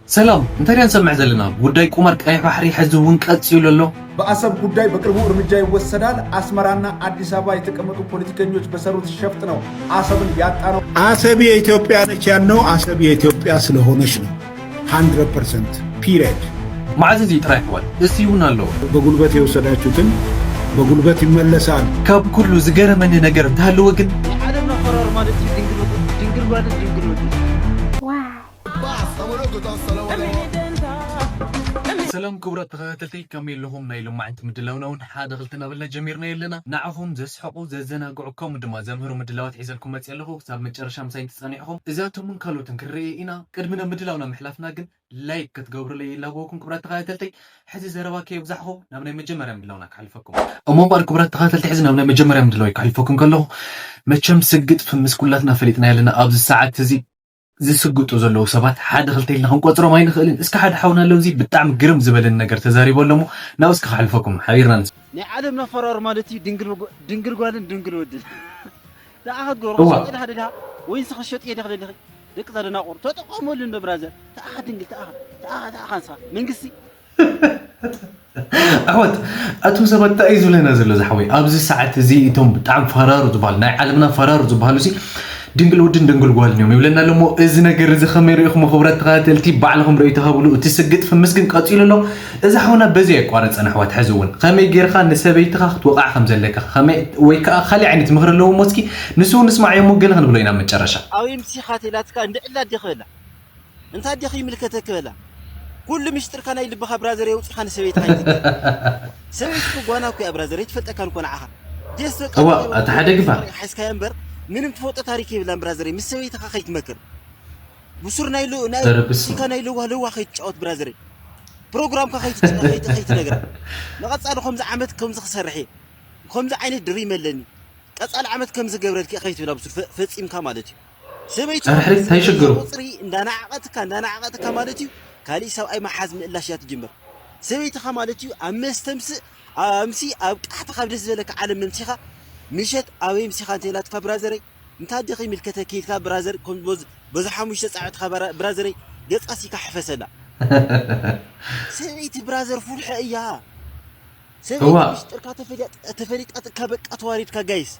ሰላም፣ እንታይ ዲና ንሰምዕ ዘለና? ጉዳይ ቁማር ቀይሕ ባሕሪ ሕዚ እውን ቀጺሉ ኣሎ። በአሰብ ጉዳይ በቅርቡ እርምጃ ይወሰዳል። አስመራና አዲስ አበባ የተቀመጡ ፖለቲከኞች በሰሩት ሸፍጥ ነው አሰብን ያጣነው። አሰብ የኢትዮጵያ ነች ያልነው አሰብ የኢትዮጵያ ስለሆነች ነው። ሀንድረድ ፐርሰንት ፒሪየድ። መዓዝ እዚ ጥራይ ኣሕዋት፣ እዚ እውን ኣሎ። በጉልበት የወሰዳችሁትን በጉልበት ይመለሳል። ካብ ኩሉ ዝገረመኒ ነገር እንተሃለወ ግን ናይ ዓለምና ፈራር ማለት እዩ ድንግል ወዲ ድንግል ጓልን ድንግል ወዲ ሰላም ክቡራት ተኸታተልቲ፣ ከመይ ኣለኹም? ናይ ሎማዕንቲ ምድላውና እውን ሓደ ክልተ እናበልና ጀሚርና ኣለና። ንዓኹም ዘስሕቑ፣ ዘዘናግዑ ከምኡ ድማ ዘምህሩ ምድላዋት ሒዘልኩም መፅእ ኣለኹ። ክሳብ መጨረሻ ምሳይ እንትፀኒሕኹም እዚኣቶምን ካልኦትን ክንርኢ ኢና። ቅድሚ ናብ ምድላውና ምሕላፍና ግን ላይክ ክትገብሩለይ ይላበወኩም ክቡራት ተኸታተልቲ። ሕዚ ዘረባ ከየብዛሕኹ ናብ ናይ መጀመርያ ምድላውና ክሓልፈኩም። እሞ እምበኣር ክቡራት ተኸታተልቲ፣ ሕዚ ናብ ናይ መጀመርያ ምድላው ክሓልፈኩም ከለኹ፣ መቸም ስግጥ ፍምስ ኩላትና ፈሊጥና ኣለና ኣብዚ ሰዓት እዚ ዝስግጡ ዘለዉ ሰባት ሓደ ክልተ ኢልና ክንቆፅሮም ኣይንኽእልን። እስኪ ሓደ ሓውና ኣሎ፣ እዚ ብጣዕሚ ግርም ዝበለኒ ነገር ተዛሪቡ ኣሎ እሞ ናብኡ እስኪ ክሓልፈኩም ሓቢርና ንስ- ናይ ዓለምና ፈራር ማለት እዩ ድንግል ወ- ድንግል ጓልን ድንግል ወድን ደኣ ክትገብሮ እዋ። ክትሸጥ ኢኻ ደሊኻ ወይ ንስኻ ክትሸጥ ኢኻ ደሊኻ ደቂ ዘደናቑር ተጠቐመሉ እንዶ ብራዘር ተኣኻ ድንግል ተኣኻ ተኣኻ ተኣኻ ንስኻ መንግስቲ ኣሕዋት፣ ኣቶም ሰባት እንታይ እዩ ዝብለና ዘሎ ዝሓወይ? ኣብዚ ሰዓት እዚ እቶም ብጣዕሚ ፈራሩ ዝበሃሉ ናይ ዓለምና ፈራሩ ዝበሃሉ ሲ ድንግል ወድን ድንግል ጓልን እዮም ይብለና ኣሎ እሞ፣ እዚ ነገር እዚ ከመይ ርኢኹሞ ክቡራት ተኸታተልቲ? ባዕልኹም ርእይቶ ሃብሉ። እቲ ስግጥ ፍምስ ግን ቀፂሉ ኣሎ። እዚ ሓውና በዚ ኣየቋረፀን ኣሕዋት። ሕዚ እውን ከመይ ጌርካ ንሰበይትኻ ክትወቕዓ ከም ዘለካ ከመይ፣ ወይ ከዓ ካሊእ ዓይነት ምኽሪ ኣለዎ እሞ እስኪ ንሱ እውን ንስማዕ እሞ ገለ ክንብሎ ኢና መጨረሻ። ኣውይ ምሲኻ ተላትካ እንድዕላ ዲኽበላ እንታይ ዲኺ ይምልከተኪ በላ። ኩሉ ምሽጥርካ ናይ ልብኻ ብራዘር የውፂኻ ንሰበይትኻ ይትግር። ሰበይትኪ ጓና እኮ እያ ብራዘር፣ ኣይትፈልጠካን እኮ ንዓኻ። ደስ በቃ እዋ፣ ብራዘር፣ ኣታ ሓደ ግባ። ሓይስካያ እምበር ምንም ትፈልጦ ታሪክ የብላን ብራዘር። ምስ ሰበይትኻ ከይትመክር። ብሱር ናይ ሎ- ናይ ኧረ በስመ ሲካ ናይ ለዋህ ለዋህ ከይትጫወት ብራዘር። ፕሮግራምካ ከይትጭ- ከይት- ከይትነግራ። ንቐጻሊ ከምዚ ዓመት ከምዚ ክሰርሕ እየ። ከምዚ ዓይነት ድሪም ኣለኒ። ቀጻሊ ዓመት ከምዚ ገብረልኪ እየ ከይትብላ ብሱር ፈ- ፈጺምካ ማለት እዩ። ሰበይቲ ኧረ ሕርት እንታይ ሽግሩ? ቁፅሪ እንዳናዓቐትካ እንዳናዓቐትካ ማለት እዩ። ካሊእ ሰብኣይ መሓዝ ምእላሽ እያ ትጅምር። ሰበይትኻ ማለት እዩ ኣብ መስተምስእ ኣምሲ ኣብ ቃሕቲ ካብ ደስ ዝበለካ ዓለም መምሲኻ ምሸት ኣበይ ምሲኻ እንተይላትካ ብራዘረይ እንታይ ዲኺ ይምልከተኪ ኢልካ ብራዘር ከም በዝ- በዚ ሓሙሽተ ፃዕትካ ብራ- ብራዘረይ ገፃ ሲካ ሕፈሰላ። ሰበይቲ ብራዘር ፉልሐ እያ። ሰበይቲ እዋ። ሚስጥርካ ተፈሊጣ- ተፈሊጣትካ በቃ ተዋሪድካ ጋይስ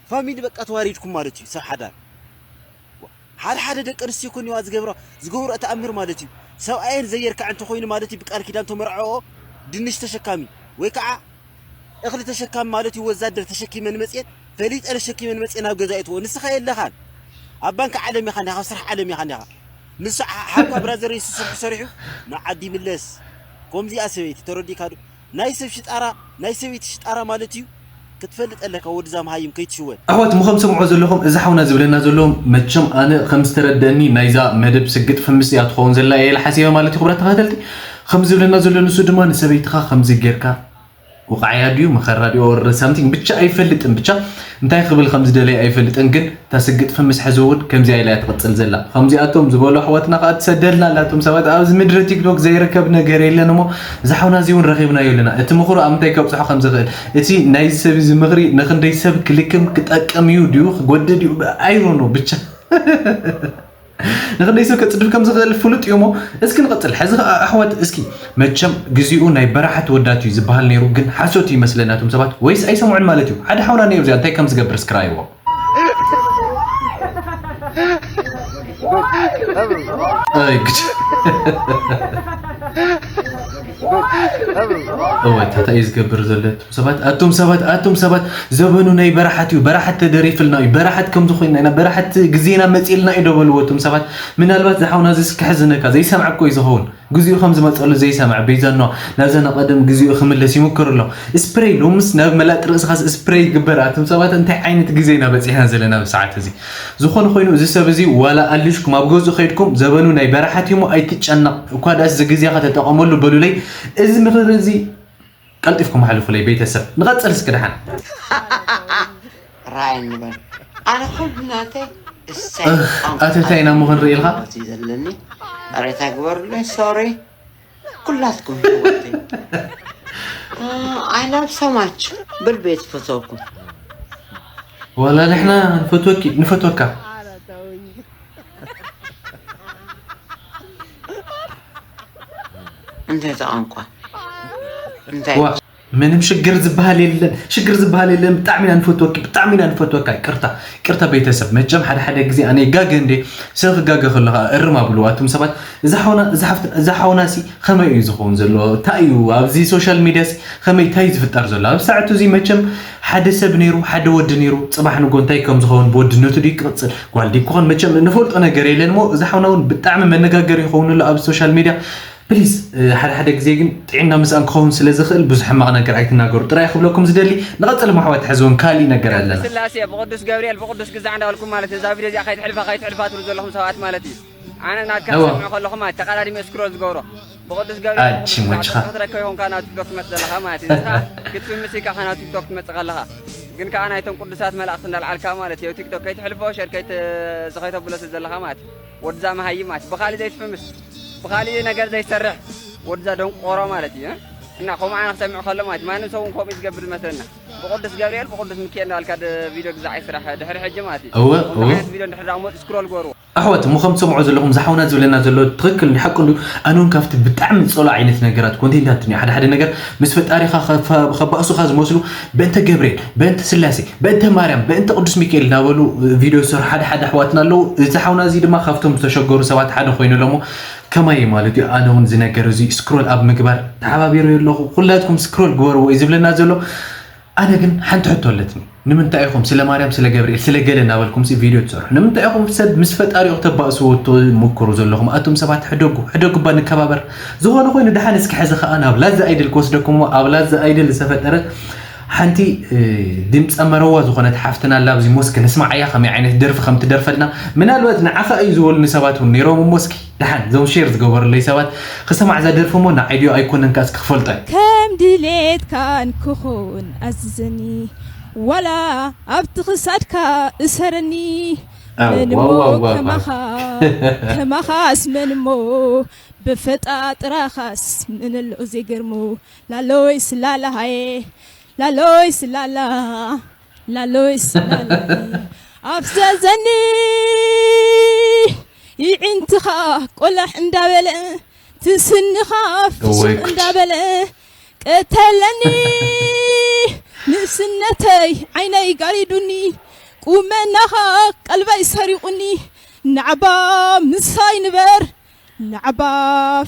ፋሚሊ በቃ ተዋሪድኩም ማለት እዩ ሰብ ሓዳር ሓደ ሓደ ደቂ ኣንስትዮ ኮኒዋ ዝገብራ ዝገብሮ ተኣምር ማለት እዩ ሰብኣየን ዘየርካዕ እንተኮይኑ ማለት እዩ ብቃል ኪዳን ተመርዐኦ ድንሽ ተሸካሚ ወይ ከዓ እኽሊ ተሸካሚ ማለት እዩ ወዛደር ተሸኪመን መፅየን ፈሊጠ ተሸኪመን መፅየ ናብ ገዛ ይትዎ ንስኻ የለኻን ኣብ ባንክ ዓለም ኢኻ እንዲኻ ኣብ ስራሕ ዓለም ኢኻ እንዲኻ ንሱ ሓብካ ብራዘር ንሱ ስርሑ ሰሪሑ ንዓዲ ይምለስ ከምዚኣ ሰበይቲ ተረዲእካ ዶ ናይ ሰብ ሽጣራ ናይ ሰበይቲ ሽጣራ ማለት እዩ ክትፈልጥ ኣለካ ወድዛ መሃይም ከይትሽወድ ኣሕዋት ምኸም ሰምዖ ዘለኹም እዚ ሓውና ዝብለና ዘሎ መቸም ኣነ ከም ዝተረደኒ ናይዛ መደብ ስግጥ ፍምስ እያ ትኸውን ዘላ እየ ኢለ ሓሲበ ማለት እዩ ክብራት ተኸታተልቲ ከም ዝብለና ዘሎ ንሱ ድማ ንሰበይትኻ ከምዚ ጌርካ ውቃዕያ ድዩ መኸራ ድዩ or something ብቻ ኣይፈልጥን ብቻ እንታይ ክብል ከም ዝደለየ ኣይፈልጥን ግን እታ ስግጥ ፍምስ ሕዚ እውን ከምዚኣ ኢላ እያ ትቕፅል ዘላ ከምዚኣቶም ዝበሉ ኣሕዋትና ከዓ ትሰደልና ኣላቶም ሰባት ኣብዚ ምድሪ ቲክቶክ ዘይርከብ ነገር የለን እሞ እዚ ሓውና እዚ እውን ረኺብናዮ ኣለና እቲ ምኽሩ ኣብ ምንታይ ከብፅሖ ከም ዝኽእል እቲ ናይዚ ሰብ እዚ ምኽሪ ንኽንደይ ሰብ ክልክም ክጠቅም እዩ ድዩ ክጎድእ ድዩ I don't know ብቻ ንኽንደይ ሰብ ከፅድፍ ከም ዝኽእል ፍሉጥ እዩ እሞ እስኪ ንቐፅል ሕዚ ከዓ ኣሕዋት እስኪ መቸም ግዚኡ ናይ በራሕት ወዳት እዩ ዝበሃል ነይሩ ግን ሓሶት እዩ መስለና እቶም ሰባት ወይስ ኣይሰምዑን ማለት እዩ ሓደ ሓውና ነይሩ እዚኣ እንታይ ከም ዝገብር እስኪ ረኣይዎ እወ እንታይ እዩ ዝገብር ዘሎ ሰባት ኣቱም ሰባት ኣቱም ሰባት ዘበኑ ናይ በረሓት እዩ በረሓት ተደሪፍልና እዩ በረሓት ከም ዝኾንና ኢና በረሓት ግዜና መፂልና እዩ ደበልዎ እቱም ሰባት ምናልባት ዝሓውና ዝስ ክሕዝነካ ዘይሰምዐ እኮ እዩ ዝኸውን ግዚኡ ከም ዝመፀሉ ዘይሰምዐ በይዛኖ ናብዛ ናቀደም ግዚኡ ክምለስ ይምክር ኣሎ ስፕሬይ ሎምስ ናብ መላጥ ርእስኻስ ስፕሬይ ይግበር ኣቱም ሰባት እንታይ ዓይነት ግዜ ኢና በፂሕና ዘለና ብሰዓት እዚ ዝኾነ ኮይኑ እዚ ሰብ እዚ ዋላ ኣልሽኩም ኣብ ገዝኡ ከይድኩም ዘበኑ ናይ በረሓት እዩሞ ኣይትጨነቕ እኳ ዳስ እዚ ግዜኻ ተጠቐመሉ በሉለይ እዚ ምኽሪ እዚ ቀልጢፍኩም ሓልፉለይ ቤተሰብ ንቐፅል እስኪ ደሓን ራእይ ንበል ኣነ ኩሉ ናተይ እሰይ ኣተታይ ኢና ምኽንርኢ ኢልካ ዘለኒ ሬታ ግበሩለይ ሶሪ ኩላትኩም ህይወተይ I love so much ብልቤት ፈተውኩም ዋላ ንሕና ንፈትወኪ ንፈትወካ እንታይ እዛ ቋንቋ እንታይ ዋ ምንም ሽግር ዝበሃል የለን፣ ሽግር ዝበሃል የለን። ብጣዕሚ ኢና ንፈትወኪ፣ ብጣዕሚ ኢና ንፈትወካ። ይቅርታ ይቅርታ ቤተሰብ፣ መቸም ሓደ ሓደ ግዜ ኣነ ይጋገ እንዴ። ሰብ ክጋገ ከሎ ከዓ እርም ኣብልዎ ኣቱም ሰባት። እዛ ሓውና እዛ ሓፍትና እዛ ሓውና ሲ ከመይ እዩ ዝኸውን ዘሎ? እንታይ እዩ ኣብዚ ሶሻል ሚድያ ሲ ከመይ እንታይ እዩ ዝፍጠር ዘሎ? ኣብ ሰዓቱ እዚ መቸም ሓደ ሰብ ነይሩ፣ ሓደ ወዲ ነይሩ፣ ፅባሕ ንጎ እንታይ ከም ዝኸውን ብወድነቱ ድዩ ክቕፅል ጓል ድዩ ክኾን መቸም እንፈልጦ ነገር የለን። እሞ እዛ ሓውና እውን ብጣዕሚ መነጋገሪ ይኸውን ኣሎ ኣብ ሶሻል ሚድያ። ፕሊስ ሓደ ሓደ ግዜ ግን ጥዕና ምስኣን ክኸውን ስለ ዝኽእል ብዙሕ ሕማቕ ነገር ኣይትናገሩ ጥራይ ክብለኩም ዝደሊ። ንቐፅል ማሕዋት ሕዚ እውን ካሊእ ነገር ኣለና። ስላሴ ብቅዱስ ገብርኤል ብቅዱስ ግዛዕ እንዳበልኩም ማለት እዛ ቪድዮ እዚኣ ከይትሕልፋ ከይትሕልፋ ትብሉ ዘለኹም ሰባት ማለት እዩ። ኣነ ናትካ እወ። ክሰምዕ ከለኹ ማለት ተቃዳዲመ ስክሮል ዝገብሮ ብቅዱስ ገብርኤል ኣቺ ሞችኻ። ክትረከብ ይኾንካ ናብ ቲክቶክ ትመፅእ ዘለኻ ማለት እዩ። ንስኻ ክትፍምስ ኢካ ካብ ናብ ቲክቶክ ትመፅእ ከለኻ ግን ከዓ ናይቶም ቅዱሳት መላእክቲ እንዳልዓልካ ማለት እዩ ቲክቶክ ከይትሕልፎ ሸር ከይት ዝኸይተብሎ ስለ ዘለኻ ማለት እዩ። ወድዛ መሃይም ማለት ብኻሊእ ዘይትፍምስ ብኻሊእ ነገር ዘይሰርሕ ወድዛ ደንቆሮ ማለት እዩ። እና ከምኡ ዓይነት ክሰምዕ ከሎ ማለት እዩ። ማንም ሰብ እውን ከምኡ እዩ ዝገብር ዝመስለና። ብቅዱስ ገብርኤል ብቅዱስ ሚካኤል እንዳልካ ደ- ቪድዮ ግዛዕ ይስራሕ ድሕሪ ሕጂ ማለት እዩ። እወ ከምዚ እወ ዓይነት ቪድዮ እንድሕር ዳኣ መጡ ስክሮል ገሩ። ኣሕዋት እሞ ከም ትሰምዑ ዘለኹም ዝሓውና ዝብለና ዘሎ ትኽክል እንዲ ሓቁ እንዲ ኣነ እውን ካብቲ ብጣዕሚ ዝፀሎ ዓይነት ነገራት ኮንቴንታት እንዮ ሓደ ሓደ ነገር ምስ ፈጣሪኻ ከፋ- ከባእሱኻ ዝመስሉ በእንተ ገብርኤል በእንተ ስላሴ በእንተ ማርያም በእንተ ቅዱስ ሚካኤል እናበሉ ቪድዮ ዝሰርሑ ሓደ ሓደ ኣሕዋትና ኣለዉ። እዚ ሓውና እዚ ድማ ካብቶም ዝተሸገሩ ሰባት ሓደ ኮይኑ ኣሎ እሞ ከማይ ማለት እዩ ኣነ እውን እዚ ነገር እዚ ስክሮል ኣብ ምግባር ተሓባቢሩ ኣለኹ። ኩላትኩም ስክሮል ግበርዎ እዩ ዝብለና ዘሎ። ኣነ ግን ሓንቲ ሕቶ ኣለትኒ። ንምንታይ ኢኹም ስለ ማርያም ስለ ገብርኤል ስለ ገለ እናበልኩም ሲ ቪድዮ ትሰርሑ? ንምንታይ ኢኹም ሰብ ምስ ፈጣሪኡ ክተባእስዎ ትምክሩ ዘለኹም? ኣቱም ሰባት ሕደጉ፣ ሕደጉ እባ ንከባበር። ዝኾነ ኮይኑ ደሓን እስኪ ሕዚ ኸኣ ናብ ላዛ ኣይድል ክወስደኩም እሞ ኣብ ላዛ ኣይድል ዝተፈጠረ ሓንቲ እ፣ ድምፀ መረዋ ዝኾነት ሓፍትና ኣላ ኣብዚ ሞስክ ንስማዓያ ከመይ ዓይነት ደርፊ ከም ትደርፈልና ምናልባት ንዓኻ እዩ ዝበሉኒ ሰባት እውን ነይሮም እሞ እስኪ ደሓን እዞም ሼር ዝገበሩለይ ሰባት ክሰማዕ እዛ ደርፊ እሞ ንዓይ ድዮ ኣይኮነን ከኣ እስኪ ክፈልጦ እየ። ከም ድሌትካን ክኹን ኣዝዘኒ ዋላ ኣብቲ ክሳድካ እሰረኒ ኣው፣ መንሞ ዋው፣ ዋው፣ ዋው፣ ከማኻ ከማኻስ መንሞ ብፈጣጥራኻስ ምንሎ ዘይገርሞ ላሎይ ስላላሃየ ላሎይ ስላላ ላሎይ ስላላ ኣፍዘዘኒ ይዕንትኻ ቆላሕ እንዳበለ ትስንኻ ፍሽኽ እወይ ጉድ። እንዳበለ ቀተለኒ ንእስነተይ ዓይነይ ጋሪዱኒ ቁመናኻ ቀልበይ ሰሪቑኒ ናዕባ ምሳይ ንበር ናዕባ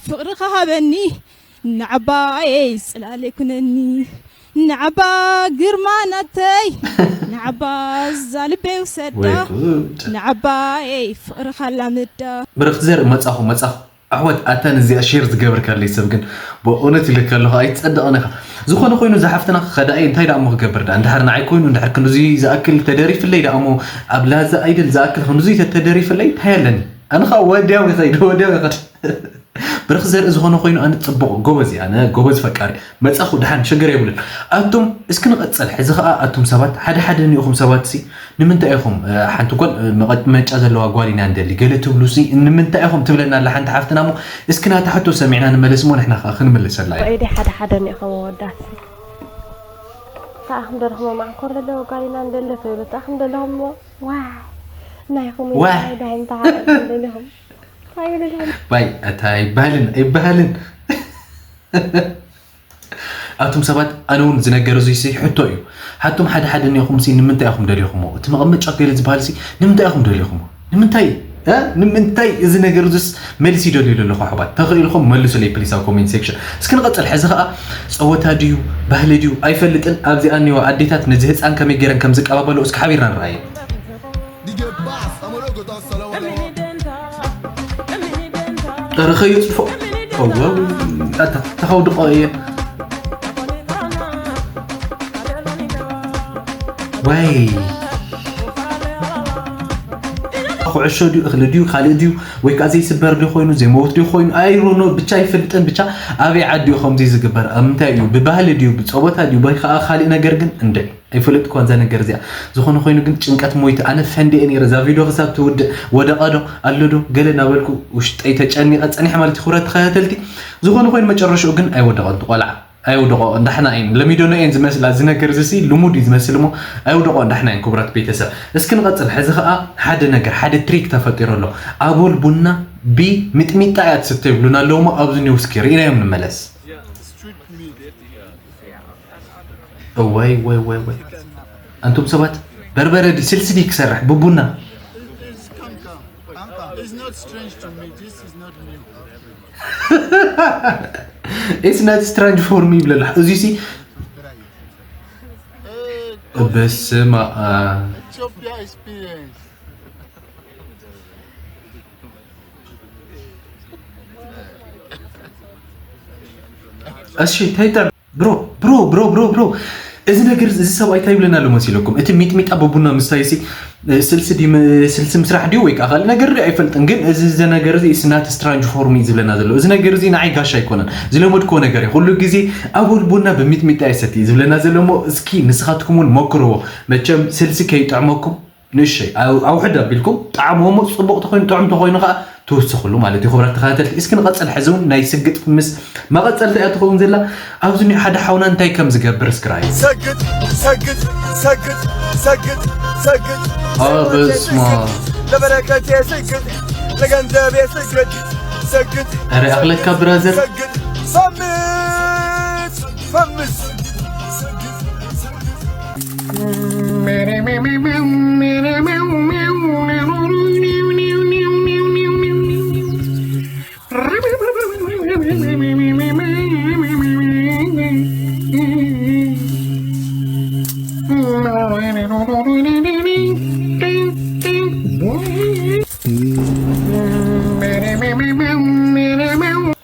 ፍቕርኻ ሃበኒ ናዕባየይ ጽላለይ ኩነኒ ናዕባ ግርማ ናተይ ናዕባ ዛልበይ ውሰዳ ወይ ጉድ። ናዕባየይ ፍቕርኻ ላምዳ ብርኽቲ ዘርኢ መጻኹ መጻኹ ኣሕዋት ኣታ ነዚኣ ሼር ዝገበርካለይ ሰብ ግን ብእውነት ኢለካ ኣለኹ ኣይትጸድቕን ኢኻ። ዝኾነ ኮይኑ እዛ ሓፍትና ክኸዳ እየ እንታይ ደኣ እሞ ክገብር ደኣ እንድሕር ንዓይ ኮይኑ እንድሕር ክንድዙይ ዝኣክል ተደሪፍለይ ደኣ እሞ ኣብ ላዛ ኣይድል ዝኣክል ክንድዙይ ተተደሪፍለይ እንታይ ኣለኒ ኣነ ኸዓ ወዲያው ይኸይድ ወዲያው ይኸድ ብርኽ ዘርኢ ዝኾነ ኮይኑ ኣነ ጽቡቕ ጎበዝ እየ ኣነ ጎበዝ ፈቃሪ መጻኹ ደሓን ሽግር የብሉን። ኣቱም እስኪ ንቐጽል ሕዚ ኸኣ ኣቱም ሰባት ሓደ ሓደ እኒኦኹም ሰባት ሲ ንምንታይ ኢኹም ሓንቲ ጓል መቐመጫ ዘለዋ ጓል ኢና ንደሊ ገለ ትብሉ ሲ ንምንታይ ኢኹም ትብለና ኣላ ሓንቲ ሓፍትና እሞ እስኪ ናታ ሕቶ ሰሚዕና ንመለስ እሞ ንሕና ኸኣ ክንምልሰላ ኢና። ውዒደ ሓደ ሓደ እኒኦኹም ኣወዳት ተኣኹም ደለኹም ማዕኮር ዘለዎ ጓል ኢና ንደሊ ትብሉ ተኣኹም ደለኹም እሞ ዋ ናይኹም ዋ። ዳይም ተሓደኹም ደለኹም ባይ ኣታ ኣይበሃልን ኣይበሃልን ኣቱም ሰባት ኣነ እውን ዝነገር እዙይ ሲ ሕቶ እዩ ሓቱም ሓደ ሓደ እኒኹም ሲ ንምንታይ ኢኹም ደሊኹሞ እቲ መቐመጫ ገለ ዝበሃል ሲ ንምንታይ ኢኹም ደሊኹሞ ንምንታይ እ? ንምንታይ እዚ ነገር እዙስ መልሲ ይደልዩ ኣለኹ ኣሕዋት ተኽኢልኩም መልሱለይ ፕሊስ ኣብ ኮሜንት ሴክሽን እስኪ ንቐፅል ሕዚ ከዓ ፀወታ ድዩ ባህሊ ድዩ ኣይፈልጥን ኣብዚኣ እኒዋ ኣዴታት ነዚ ህፃን ከመይ ገይረን ከም ዝቀባበሎ እስኪ ሓቢርና ንረኣየ ኧረ ኸየፅፎ ተኸውድቆ እየ ወይ ኩዕሾ ድዩ እኽሊ ድዩ ካልእ ድዩ ወይ ከዓ ዘይስበር ድዩ ኮይኑ ዘይመውት ድዩ ኮይኑ ኣይሮኖ ብቻ ኣይፈልጥን ብቻ ኣበይ ዓዲ እዩ ከምዚ ዝግበር ኣብ ምንታይ እዩ ብባህሊ ድዩ ብፀወታ ድዩ ወይ ከዓ ካሊእ ነገር ግን እንድዒ ኣይፈለጥኩዋን እዛ ነገር እዚኣ ዝኾነ ኮይኑ ግን ጭንቀት ሞይተ ኣነ ፈንዲኤ ነይረ እዛ ቪድዮ ክሳብ ትውድእ ወደቐ ዶ ኣሎ ዶ ገለ እናበልኩ ውሽጠይ ተጨኒቐ ፀኒሐ ማለት እዩ ክብረት ተኸታተልቲ ዝኾነ ኮይኑ መጨረሽኡ ግን ኣይወደቐን እቲ ቆልዓ ኣይውድቖ እንዳሕና እየን ለሚዶኖ እየን ዝመስላ እዚ ነገር እዚ ሲ ልሙድ እዩ ዝመስል እሞ ኣይውድቖ እንዳሕና እየን ክቡራት ቤተሰብ እስኪ ንቐፅል ሕዚ ከዓ ሓደ ነገር ሓደ ትሪክ ተፈጢሩ ኣሎ ኣቦል ቡና ቢ፣ ሚጥሚጣ እያ ትስተ ይብሉና ኣለዉ እሞ ኣብዚ ኒው እስኪ ርኢናዮም ንመለስ። እወይ ወይ ወይ ወይ፣ ኣንቱም ሰባት፣ በርበረ ድዩ ስልሲ ድዩ ክሰርሕ ብቡና? It's not strange to me. This is not new. It's not strange for me ይብለላ። እዚ ሲ በስመ ኣብ። Ethiopia experience. እሺ ተይጠር ብሮ ብሮ ብሮ ብሮ ብሮ እዚ ነገር እዚ ሰብኣይ እንታይ ይብለና ኣሎ መሲለኩም? እቲ ሚጥሚጣ ብቡና ምስታይ ሲ ስልሲ ድዩ ም- ስልሲ ምስራሕ ድዩ ወይ ከዓ ካልእ ነገር ድዩ ኣይፈልጥን። ግን እዚ እዚ ነገር እዚ ስናት ስትራንጅ ፎርሚ ዝብለና ዘሎ እዚ ነገር እዚ ንዓይ ጋሽ ኣይኮነን፣ ዝለመድኮ ነገር እዩ። ኩሉ ግዜ ኣቦል ቡና ብሚጥሚጣ ይሰቲ ዝብለና ዘሎ እሞ እስኪ ንስኻትኩም እውን ሞክርዎ። መቸም ስልሲ ከይጥዕመኩም ንእሸይ ኣው- ኣውሕድ ኣቢልኩም ጣዕምዎ እሞ ፅቡቕ ተኮይኑ ጥዑም ተኮይኑ ከዓ ትውስኽሉ ማለት እዩ። ክቡራት ተኸታተልቲ እስኪ ንቐፅል። ሕዚ እውን ናይ ስግጥ ምስ መቐፀልታ እያ ትኸውን ዘላ። ኣብዚ ኒ ሓደ ሓውና እንታይ ከም ዝገብር እስክራይ ሰግጥ ሰግጥ ሰግጥ ሰግጥ ሰግጥ በስማ ለበረከቴ ስግጥ ለገንዘቤ ስግጥ ሰግጥ ኧረ ኣኽለካ ብራዘር ሰግጥ ፈምስ ፈምስ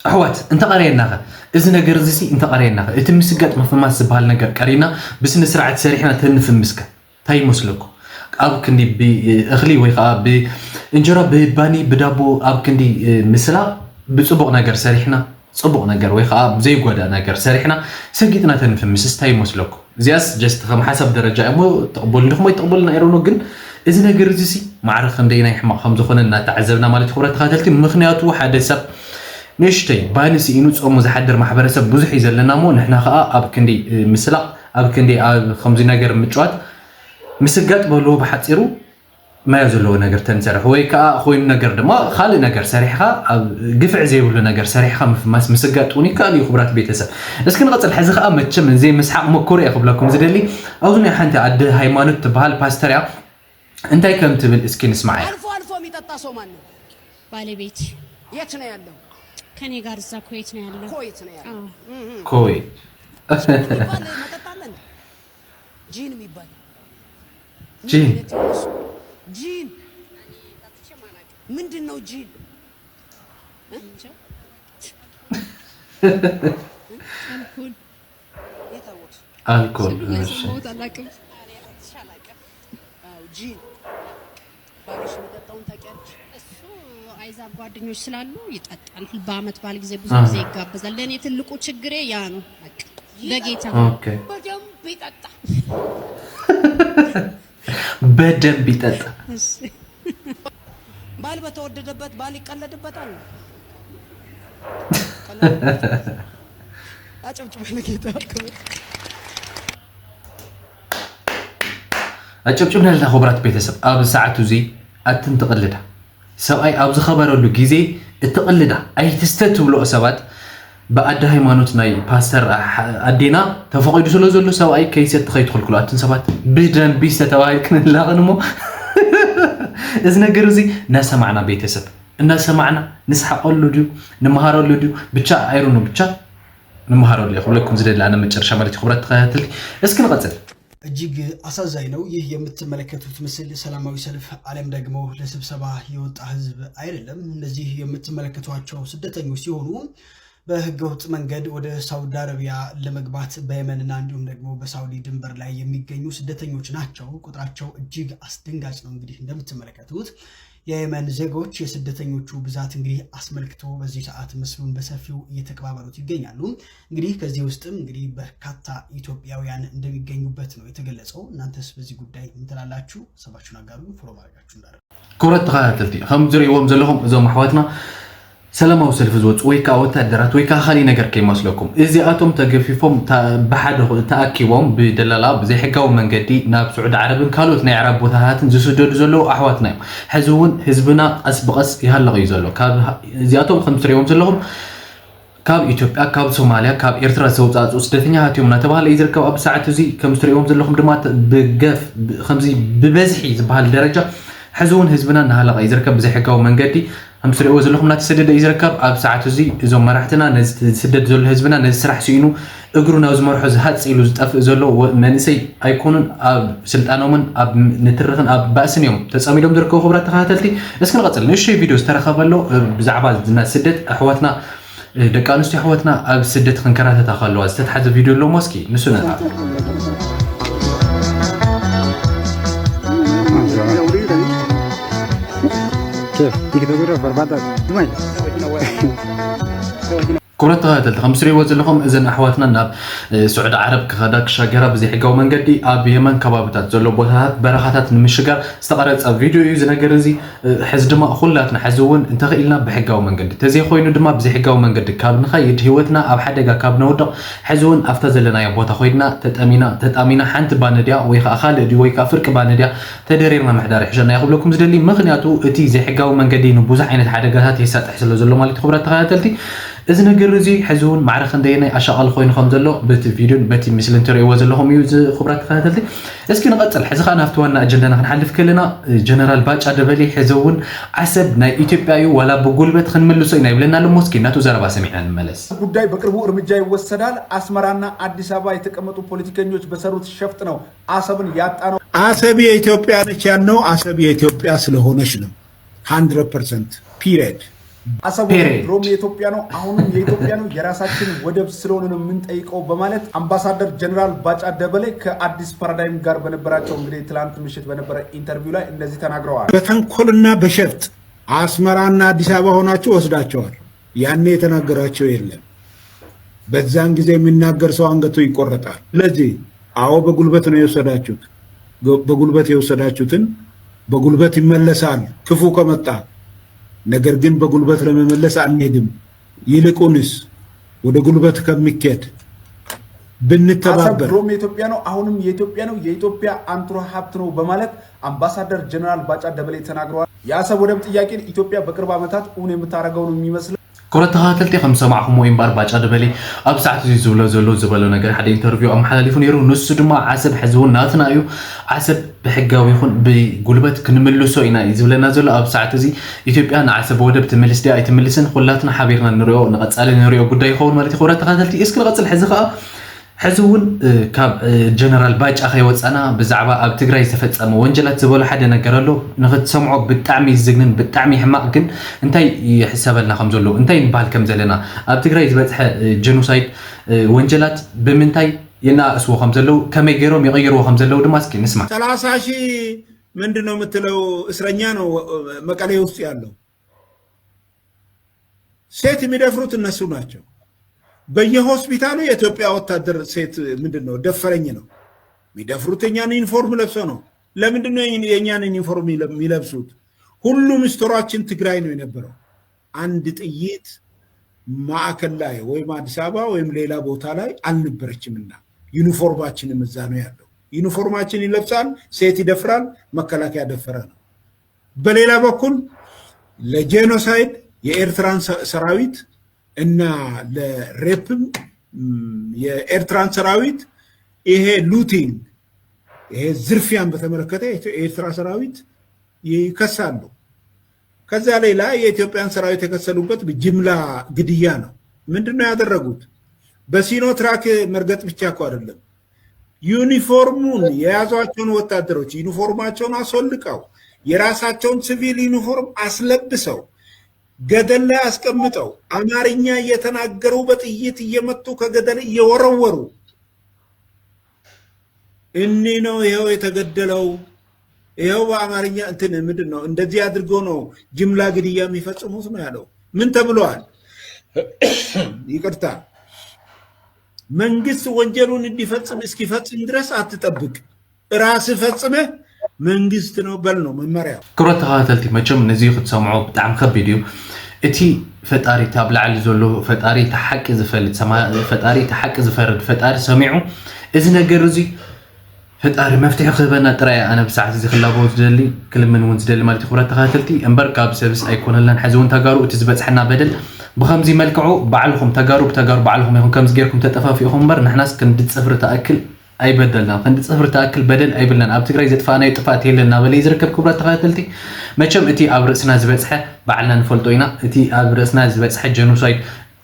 ኣሕዋት እንተቐረየናኸ እዚ ነገር እዚ ሲ እንተቐረየናኸ እቲ ምስጋጥ ምፍማስ ዝበሃል ነገር ቀሪና ብስነ ስርዓት ሰሪሕና ተንፍምስከ እንታይ ይመስለኩም? ኣብ ክንዲ ብእኽሊ ወይ ከዓ ብእንጀራ ብባኒ ብዳቦ ኣብ ክንዲ ምስላ ብፅቡቕ ነገር ሰሪሕና ፅቡቕ ነገር ወይ ከዓ ዘይጎዳ ነገር ሰሪሕና ሰጊጥና ተንፍምስስ እንታይ ይመስለኩም? እዚኣስ ጀስት ከም ሓሳብ ደረጃ እሞ ተቕበሉ እንዲኹም ኣይተቕበሉን ኣይረኖ ግን እዚ ነገር እዚ ሲ ማዕረ ክንደይናይ ሕማቕ ከም ዝኾነ እናተዓዘብና ማለት ክብረት ተኸታተልቲ ምክንያቱ ሓደ ሰብ ንእሽተይ ባኒ ስኢኑ ጾሙ ዝሓድር ማሕበረሰብ ብዙሕ እዩ ዘለና እሞ ንሕና ከዓ ኣብ ክንዲ ምስላቕ ኣብ ክንዲ ኣብ ከምዚ ነገር ምጭዋት ምስጋጥ በልዎ ብሓፂሩ ማዮ ዘለዎ ነገር ተንሰርሕ ወይ ከዓ ኮይኑ ነገር ድማ ካልእ ነገር ሰሪሕካ ኣብ ግፍዕ ዘይብሉ ነገር ሰሪሕካ ምፍማስ ምስጋጥ እውን ይከኣል እዩ ክቡራት ቤተሰብ እስኪ ንቐፅል ሕዚ ከዓ መቸም ዘይምስሓቕ መኮሩ እየ ክብለኩም ዝደሊ ኣብዚ ናይ ሓንቲ ኣደ ሃይማኖት ትበሃል ፓስተር እያ እንታይ ከም ትብል እስኪ ንስማዕ እያ አልፎ አልፎ የሚጠጣ ሰው ማን ነው? ባለቤት የት ነው ያለው? ከኔ ጋር እዛ ኩዌት ነው ያለው። ኮይት ነው ያለው። አዎ። ኮይት የሚባል መጠጥ አለ እንዴ? ጂን የሚባል ጂን ምን አይነት ነው እሱ? ጂን ምንድን ነው ጂን? እንጃ። አልኮል የታወቅሽ? ኣልኮል እሺ ሰማሁት አላውቅም። አዎ ጂን ባልሽ የሚጠጣውን ታውቂያለሽ? እሱ አይዛብ ጓደኞች ስላሉ ይጠጣል። በአመት በዓል ጊዜ ብዙ አዎ። ጊዜ ይጋበዛል። ለእኔ ትልቁ ችግሬ ያ ነው። በቃ በጌታ ኦኬ በደንብ ይጠጣ። በደንብ ይጠጣ እሺ። ባል በተወደደበት ባል ይቀለድበታል። አጨብጭቡ ለጌታ ክብር። ኣጨብጭብና ኣለና ክቡራት ቤተሰብ ኣብዚ ሰዓት እዚ ኣትን ትቕልዳ ሰብኣይ ኣብ ዝኸበረሉ ግዜ እትቕልዳ ኣይትስተ ትብልኦ ሰባት ብኣደ ሃይማኖት ናይ ፓስተር ኣዴና ተፈቒዱ ስለ ዘሎ ሰብኣይ ከይሰቲ ከይትኽልክሉ ኣትን ሰባት ብደንቢ ዝተተባሂል ክንላቕን እሞ እዚ ነገር እዚ እናሰማዕና ቤተሰብ እናሰማዕና ንስሓቐሉ ድዩ ንምሃረሉ ድዩ ብቻ ኣይሩኑ ብቻ ንምሃረሉ እየ ክብለኩም ዝደሊ ኣነ መጨረሻ ማለት እዩ ክብራት ተኸታተልቲ እስኪ ንቐፅል እጅግ አሳዛኝ ነው። ይህ የምትመለከቱት ምስል ሰላማዊ ሰልፍ አለም ደግሞ ለስብሰባ የወጣ ህዝብ አይደለም። እነዚህ የምትመለከቷቸው ስደተኞች ሲሆኑ በህገወጥ መንገድ ወደ ሳውዲ አረቢያ ለመግባት በየመንና እንዲሁም ደግሞ በሳውዲ ድንበር ላይ የሚገኙ ስደተኞች ናቸው። ቁጥራቸው እጅግ አስደንጋጭ ነው። እንግዲህ እንደምትመለከቱት የየመን ዜጎች የስደተኞቹ ብዛት እንግዲህ አስመልክቶ በዚህ ሰዓት ምስሉን በሰፊው እየተቀባበሉት ይገኛሉ። እንግዲህ ከዚህ ውስጥም እንግዲህ በርካታ ኢትዮጵያውያን እንደሚገኙበት ነው የተገለጸው። እናንተስ በዚህ ጉዳይ ምን ትላላችሁ? ሀሳባችሁን አጋሩን። ፎሎ ማድረጋችሁ እንዳረ ክብረት ተኸታተልቲ ከም ዝርእዎም ዘለኹም እዞም ኣሕዋትና ሰላማዊ ሰልፊ ዝወፁ ወይ ከዓ ወታደራት ወይ ከዓ ካሊእ ነገር ከይመስለኩም። እዚኣቶም ተገፊፎም ታ- ብሓደ ኮ- ተኣኪቦም ብደላላ ብዘይሕጋዊ መንገዲ ናብ ስዑዲ ዓረብን ካልኦት ናይ ዕራብ ቦታታትን ዝስደዱ ዘለዉ ኣሕዋትና እዮም። ሕዚ እውን ህዝብና ቀስ ብቐስ ይሃለቕ እዩ ዘሎ። ካብ እዚኣቶም ከም ትሪእዎም ዘለኹም ካብ ኢትዮጵያ፣ ካብ ሶማልያ፣ ካብ ኤርትራ ዝተውፃእፁ ስደተኛታት እዮም እናተባህለ እዩ ዝርከብ። ኣብ ሰዓት እዚ ከም ትሪእዎም ዘለኹም ድማ ተ- ብገፍ ብ- ከምዚ ብበዝሒ ዝበሃል ደረጃ ሕዚ እውን ህዝብና እናሃለቐ እዩ ዝርከብ ብዘይሕጋዊ መንገዲ። ከም ትሪእዎ ዘለኹም እናተሰደደ እዩ ዝርከብ። ኣብ ሰዓት እዚ እዞም መራሕትና ነዚ ዝስደድ ዘሎ ህዝብና ነዚ ስራሕ ስኢኑ እግሩ ናብ ዝመርሖ ዝሃፅ ኢሉ ዝጠፍእ ዘሎ ወ- መንእሰይ ኣይኮኑን። ኣብ ስልጣኖምን ኣብ ንትርኽን ኣብ ባእስን እዮም ተፀሚዶም ዝርከቡ። ክቡራት ተኸታተልቲ፣ እስኪ ንቐፅል። ንእሽተይ ቪድዮ ዝተረኸበ ኣሎ ብዛዕባ ናይ ስደት ኣሕዋትና ደቂ ኣንስትዮ ኣሕዋትና ኣብ ስደት ክንከራተታ ከለዋ ዝተትሓዘ ቪድዮ ኣሎ እሞ እስኪ ንሱ ነርኣ። كيف؟ تقدر تقول بربادات؟ ክቡራት ተኸታተልቲ፣ ከም ትሪእዎ ዘለኹም እዘን ኣሕዋትና ናብ እ፣ ስዑዲ ዓረብ ክኸዳ ክሻገራ ብዘይሕጋዊ መንገዲ ኣብ የመን ከባብታት ዘሎ ቦታታት በረኻታት ንምሽጋር ዝተቐረፀ ቪድዮ እዩ። እዚ ነገር እዚ እ፣ ሕዚ ድማ ኩላትና ሕዚ እውን እንተኽኢልና ብሕጋዊ መንገዲ፣ ተዘይኮይኑ ድማ ብዘይሕጋዊ መንገዲ ካብ ንኸይድ፣ ህይወትና ኣብ ሓደጋ ካብ ነውድቕ፣ ሕዚ እውን ኣብታ ዘለናዮ ቦታ ኮይድና ተጠሚና ተጣሚና ሓንቲ ባነድያ ወይ ከዓ ካልእ ድዩ ወይ ከዓ ፍርቂ ባነድያ ተደሪርና ምሕዳር ይሕሸና እየ ክብለኩም ዝደሊ። ምኽንያቱ እቲ ዘይሕጋዊ መንገዲ ንብዙሕ ዓይነት ሓደጋታት የሳጥሕ ስለ ዘሎ ማለት እዩ። ክቡራት ተኸታተልቲ፣ እዚ ነገር እዚ ሕዚ እውን ማዕረ ክንደየናይ ኣሻቓሊ ኮይኑ ከም ዘሎ በቲ ቪድዮን በቲ ምስልን ትርእይዎ ዘለኹም እዩ። እዚ ክቡራት ተኸታተልቲ፣ እስኪ ንቐፅል። ሕዚ ከዓ ናብቲ ዋና ኣጀንዳና ክንሓልፍ ከለና፣ ጀነራል ባጫ ደበሌ ሕዚ እውን ዓሰብ ናይ ኢትዮጵያ እዩ፣ ዋላ ብጉልበት ክንምልሶ ኢና ይብለና ኣሎ። እስኪ ናቱ ዘረባ ሰሚዕና ንመለስ። ጉዳይ በቅርቡ እርምጃ ይወሰዳል። አስመራና አዲስ አበባ የተቀመጡ ፖለቲከኞች በሰሩት ሸፍጥ ነው አሰብን ያጣነው። አሰብ የኢትዮጵያ ነች ያልነው አሰብ የኢትዮጵያ ስለሆነች ነው። ሀንድረድ ፐርሰንት ፒሪየድ። አሰብ ወደብ ድሮም የኢትዮጵያ ነው፣ አሁንም የኢትዮጵያ ነው፣ የራሳችን ወደብ ስለሆነ ነው የምንጠይቀው በማለት አምባሳደር ጀነራል ባጫ ደበሌ ከአዲስ ፓራዳይም ጋር በነበራቸው እንግዲህ ትላንት ምሽት በነበረ ኢንተርቪው ላይ እንደዚህ ተናግረዋል። በተንኮልና በሸፍጥ አስመራና አዲስ አበባ ሆናችሁ ወስዳቸዋል። ያኔ የተናገራቸው የለም። በዛን ጊዜ የሚናገር ሰው አንገቱ ይቆረጣል። ስለዚህ አዎ በጉልበት ነው የወሰዳችሁት። በጉልበት የወሰዳችሁትን በጉልበት ይመለሳል ክፉ ከመጣ። ነገር ግን በጉልበት ለመመለስ አንሄድም። ይልቁንስ ወደ ጉልበት ከሚኬድ አሰብ ብንተባበር ድሮም የኢትዮጵያ ነው፣ አሁንም የኢትዮጵያ ነው፣ የኢትዮጵያ አንጡራ ሀብት ነው በማለት አምባሳደር ጀነራል ባጫ ደበሌ ተናግረዋል። የአሰብ ወደብ ጥያቄን ኢትዮጵያ በቅርብ ዓመታት እውን የምታደርገው ነው የሚመስለው። ክቡራት ተኸታተልቲ፣ ከም ዝሰማዕኹምዎ እምበኣር ባጫ ደበሌ ኣብ ሰዓት እዚ ዝብሎ ዘሎ ዝበሎ ነገር ሓደ ኢንተርቪው ኣመሓላሊፉ ነይሩ። ንሱ ድማ ዓሰብ ሕዚ እውን ናትና እዩ፣ ዓሰብ ብሕጋዊ ይኹን ብጉልበት ክንምልሶ ኢና እዩ ዝብለና ዘሎ። ኣብ ሰዓት እዚ ኢትዮጵያ ንዓሰብ ወደብ ትምልስ ድያ ኣይትምልስን ኩላትና ሓቢርና ንሪኦ ንቐፃሊ ንሪኦ ጉዳይ ይኸውን ማለት እዩ። ክቡራት ተኸታተልቲ፣ እስኪ ንቐፅል። ሕዚ ከዓ ሕዚ እውን እ፣ ካብ እ፣ ጀነራል ባጫ ከይወፃና ብዛዕባ ኣብ ትግራይ ዝተፈፀመ ወንጀላት ዝበሎ ሓደ ነገር ኣሎ። ንክትሰምዖ ብጣዕሚ ዝዝግንን ብጣዕሚ ሕማቕ፣ ግን እንታይ ይሕሰበልና ከም ዘሎ እንታይ ንበሃል ከም ዘለና፣ ኣብ ትግራይ ዝበፅሐ እ፣ ጀኖሳይድ እ፣ ወንጀላት ብምንታይ የናእስዎ ከም ዘለዉ፣ ከመይ ገይሮም ይቕይርዎ ከም ዘለዉ ድማ እስኪ ንስማዕ። ሰላሳ ሺህ ምንድን ነው የምትለው እስረኛ ነው መቀሌ ውስጥ ያለው። ሴት የሚደፍሩት እነሱ ናቸው። በየሆስፒታሉ የኢትዮጵያ ወታደር ሴት ምንድን ነው ደፈረኝ ነው የሚደፍሩት። የእኛን ዩኒፎርም ለብሰው ነው። ለምንድን ነው የእኛን ዩኒፎርም የሚለብሱት? ሁሉም ስቶራችን ትግራይ ነው የነበረው። አንድ ጥይት ማዕከል ላይ ወይም አዲስ አበባ ወይም ሌላ ቦታ ላይ አልነበረችምና ዩኒፎርማችንም እዛ ነው ያለው። ዩኒፎርማችን ይለብሳል፣ ሴት ይደፍራል፣ መከላከያ ደፈረ ነው። በሌላ በኩል ለጄኖሳይድ የኤርትራን ሰ- ሰራዊት እና ለሬፕም ም፣ የኤርትራን ሰራዊት ይሄ ሉቲንግ ይሄ ዝርፊያን በተመለከተ የኤርትራ ሰራዊት ይከሳሉ። ከዚያ ሌላ የኢትዮጵያን ሰራዊት የከሰሉበት ጅምላ ግድያ ነው። ምንድን ነው ያደረጉት? በሲኖ ትራክ መርገጥ ብቻ እኮ አይደለም። ዩኒፎርሙን የያዟቸውን ወታደሮች ዩኒፎርማቸውን አስወልቀው የራሳቸውን ሲቪል ዩኒፎርም አስለብሰው ገደል ላይ አስቀምጠው አማርኛ እየተናገሩ በጥይት እየመቱ ከገደል እየወረወሩ እኒ ነው ይኸው የተገደለው። ይኸው በአማርኛ እንትን ምንድን ነው እንደዚህ አድርጎ ነው ጅምላ ግድያ የሚፈጽሙት ነው ያለው። ምን ተብለዋል? ይቅርታ መንግስት ወንጀሉን እንዲፈጽም እስኪፈጽም ድረስ አትጠብቅ፣ ራስ ፈጽመህ መንግስት ነው በል ነው መመሪያው። ክቡራት ተኸታተልቲ፣ መቸም ነዚ ክትሰምዖ ብጣዕሚ ከቢድ እዩ። እቲ ፈጣሪ፣ ታብ ላዕሊ ዘሎ ፈጣሪ፣ እቲ ሓቂ ዝፈልጥ ሰማ-፣ ፈጣሪ፣ እቲ ሓቂ ዝፈርድ ፈጣሪ ሰሚዑ፣ እዚ ነገር እዚ ፈጣሪ መፍትሒ ክህበና ጥራይ። ኣነ ብሰዓት እዚ ክላቦ ዝደሊ፣ ክልምን እውን ዝደሊ ማለት እዩ፣ ክብራት ተኸታተልቲ። እምበር ካብ ሰብስ ኣይኮነልናን። ሕዚ እውን ተጋሩ እቲ ዝበፅሐና በደል ብኸምዚ መልክዑ ባዕልኹም ተጋሩ ብተጋሩ ባዕልኹም ኢኹም ከምዚ ጌርኩም ተጠፋፊእኹም እምበር ንሕናስ ክንዲ ፅፍሪ ተኣክል ኣይበደልናን። ክንዲ ፅፍሪ ተኣክል በደል ኣይብልናን። ኣብ ትግራይ ዘጥፋእናዮ ጥፍኣት የለን እናበለ እዩ ዝርከብ። ክብራት ተኸታተልቲ፣ መቸም እቲ ኣብ ርእስና ዝበፅሐ ባዕልና ንፈልጦ ኢና። እቲ ኣብ ርእስና ዝበፅሐ ጀኖሳይድ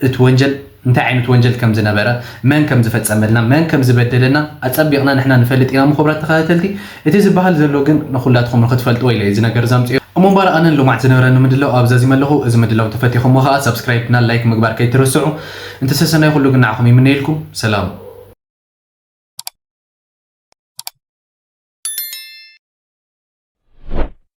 እቲ ወንጀል እንታይ ዓይነት ወንጀል ከም ዝነበረ፣ መን ከም ዝፈፀመልና፣ መን ከም ዝበደለና ኣፀቢቕና ንሕና ንፈልጥ ኢና። እሞ ክብራት ተኸታተልቲ፣ እቲ ዝበሃል ዘሎ ግን ንኹላትኩም ንክትፈልጥዎ ኢለ እዚ ነገር ዘምፅኦ። እሞ እምበር ኣነን ልማዕት ዝነበረኒ ምድላው ኣብዛዚመ ኣለኹ። እዚ ምድላው ተፈቲኹሞ ከዓ ሳብስክራይብ እና ላይክ ምግባር ከይትረስዑ። እንተሰሰናይ ኩሉ ግን ንዓኹም ይምነየልኩም። ሰላም።